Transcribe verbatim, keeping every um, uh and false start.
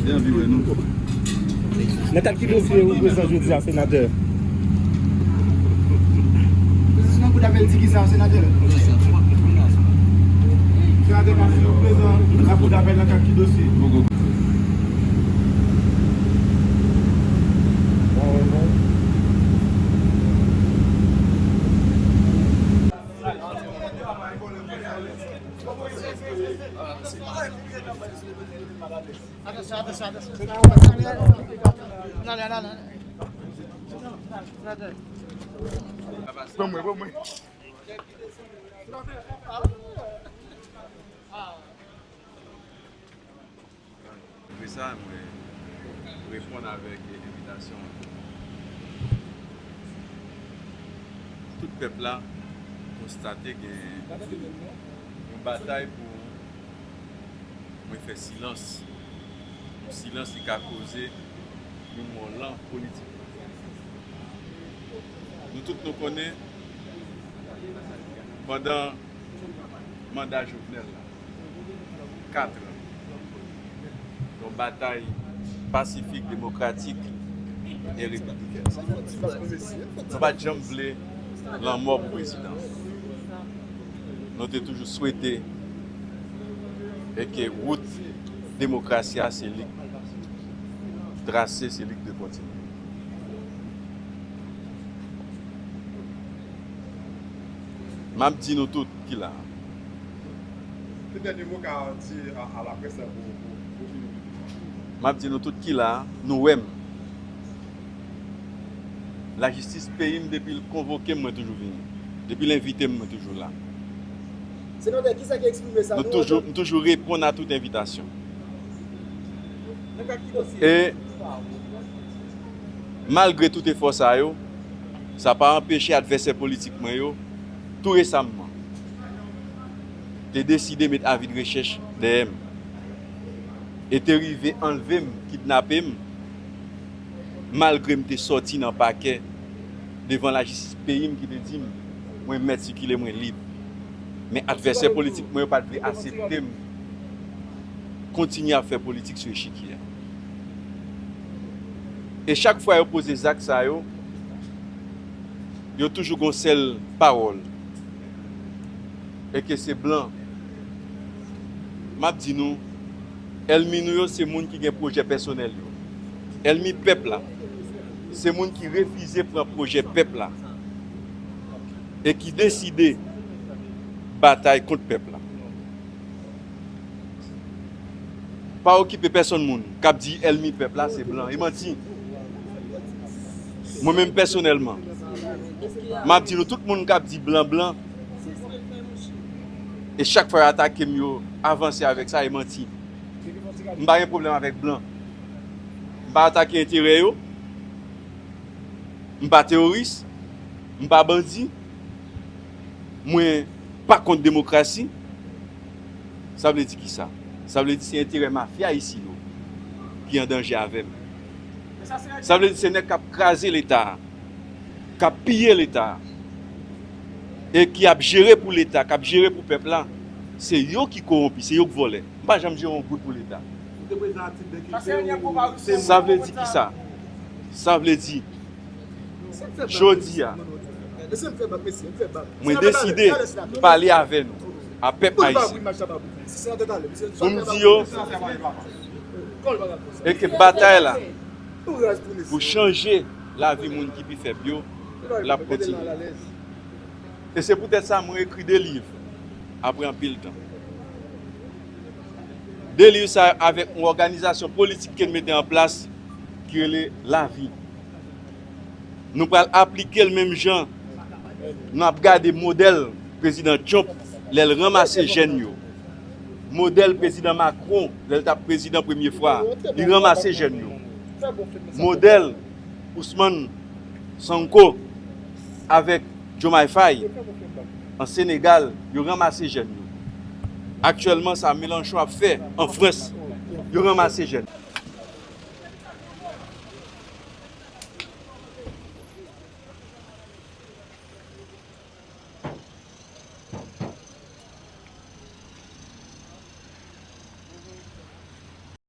Nan kad ki dosye ou prezan jodi a, senatè? Prezidan Koudapèl di ki sa, senatè? Senatè Massy, ou prezan nan Koudapèl nan kad ki dosye? Atansyon, atansyon, atansyon. Nan, nan, nan, nan. Ban mwen, ban mwen. Apre sa, mwen reponn avèk envitasyon an. Tout pèp la konstate gen yon batay pou mwen fè silans. Yon silans ki ka koze yon mò lan politik. Nou tout nou konnen, pandan manda Jovenel la, kat an, yon batay pasifik, demokratik e repiblikèn. Nou pa t janm vle lanmò pou prezidan. Nou te toujou swete e ke wout demokrasi a se li k trase, se li k dwe kontinye. M ap di nou tout ki la a. Ki dènye mo ka di a, a laprès la pou, pou, pou fini? M ap di nou tout ki la a, nou wè m. Lajistis peyi m, depi l konvoke m, mwen toujou vini. Depi l envite m, mwen toujou la. Senatè, kisa ki eksprime sa? Nou toujou, m toujou reponn a tout envitasyon. E malgre tout efò sa yo, sa pa anpeche advèsè politik mwen yo, tou resamman, te deside met avi de rechèch dèyè m e te rive anlve m, kidnape m, malgre m te sòti nan pakè devan lajistis peyi m ki te di m, mwen mèt sikile, mwen lib. Men advèsè politik mwen yo pa t vle aksepte m kontinye ap fè politik sou echikye a. E chak fwa yo poze zak sa yo, yo toujou gon sèl pawòl, e ke se blan. M ap di nou, ènmi nou yo se moun ki gen pwojè pèsonèl yo. Ènmi pèp la se moun ki refize pran pwojè pèp la e ki deside batay kont pèp la. Pa okipe pèsonn moun k ap di ènmi pèp la se blan. E manti. Mwen menm pèsonèlman, m ap di nou, tout moun k ap di blan, blan, e chak fwa yo atake m, yo avanse avèk sa, e manti. M pa gen pwoblèm avèk blan. M pa atake enterè yo. M pa teworis, m pa bandi, mwen pa kont demokrasi. Sa vle di kisa? Sa vle di se enterè mafya isit yo ki an danje avè m. Sa vle di se nèg k ap kraze Leta a, k ap piye Leta a, e ki ap jere pou Leta, k ap jere pou pèp la, se yo ki kowonpi, se yo k vòlè. M pa janm jere yon goud pou Leta. Sa vle di kisa? Sa vle di, jodi a, mwen deside pale avè nou, a pèp ayisyen, pou m di yo e ke batay la pou chanje lavi moun ki pi fèb yo, l ap kontinye. E se poutèt sa mwen ekri de liv apre anpil tan. De liv sa yo avèk yon òganizasyon politik ke n mete an plas ki rele Lavi. Nou pral aplike l menm jan n ap gade modèl prezidan Trump lè l ranmase jèn yo. Modèl prezidan Macron lè l t ap prezidan premye fwa a, li ranmase jèn yo. Modèl Ousmane Sonko avèk Diomaye Faye an Senegal, yo ranmase jèn yo. Aktyèlman, sa Mélenchon ap fè an Frans, yo ranmase jèn.